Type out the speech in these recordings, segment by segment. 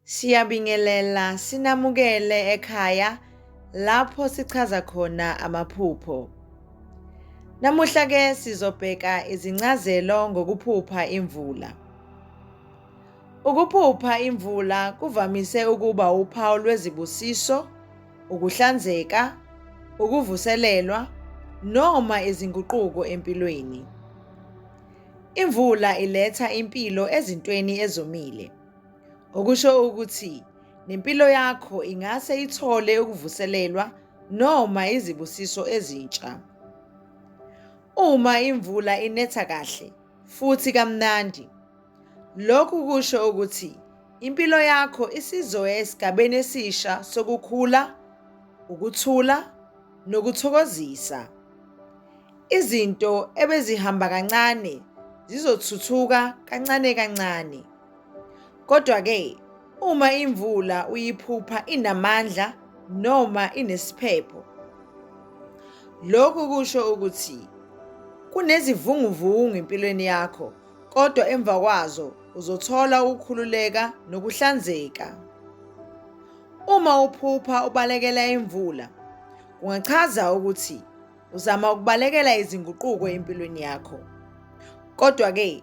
Siyabingelela sinamukele ekhaya lapho sichaza khona amaphupho. Namuhla ke sizobheka izincazelo ngokuphupha imvula. Ukuphupha imvula kuvamise ukuba uphawu lwezibusiso, ukuhlanzeka, ukuvuselelwa noma izinguquko empilweni. Imvula iletha impilo ezintweni ezomile. Okusho ukuthi nempilo yakho ingase ithole ukuvuselelwa noma izibusiso ezintsha. Uma imvula inetha kahle futhi kamnandi, lokhu kusho ukuthi impilo yakho isizoya esigabeni esisha sokukhula, ukuthula nokuthokozisa. Izinto ebezihamba kancane zizothuthuka kancane kancane. Kodwa-ke, uma imvula uyiphupha inamandla noma inesiphepho, lokhu kusho ukuthi kunezivunguvungu empilweni yakho kodwa emva kwazo uzothola ukukhululeka nokuhlanzeka. Uma uphupha ubalekela imvula, kungachaza ukuthi uzama ukubalekela izinguquko empilweni yakho. Kodwa-ke,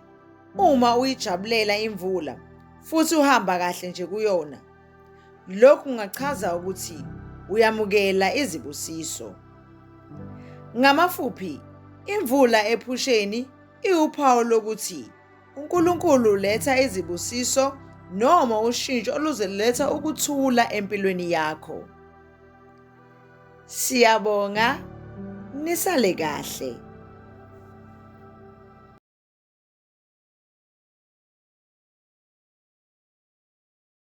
Uma uyijabulela imvula futhi uhamba kahle nje kuyona, lokhu kungachaza ukuthi uyamukela izibusiso. Ngamafuphi, imvula ephusheni iwuphawu lokuthi uNkulunkulu uletha izibusiso noma ushintsho oluzoletha ukuthula empilweni yakho. Siyabonga, nisale kahle.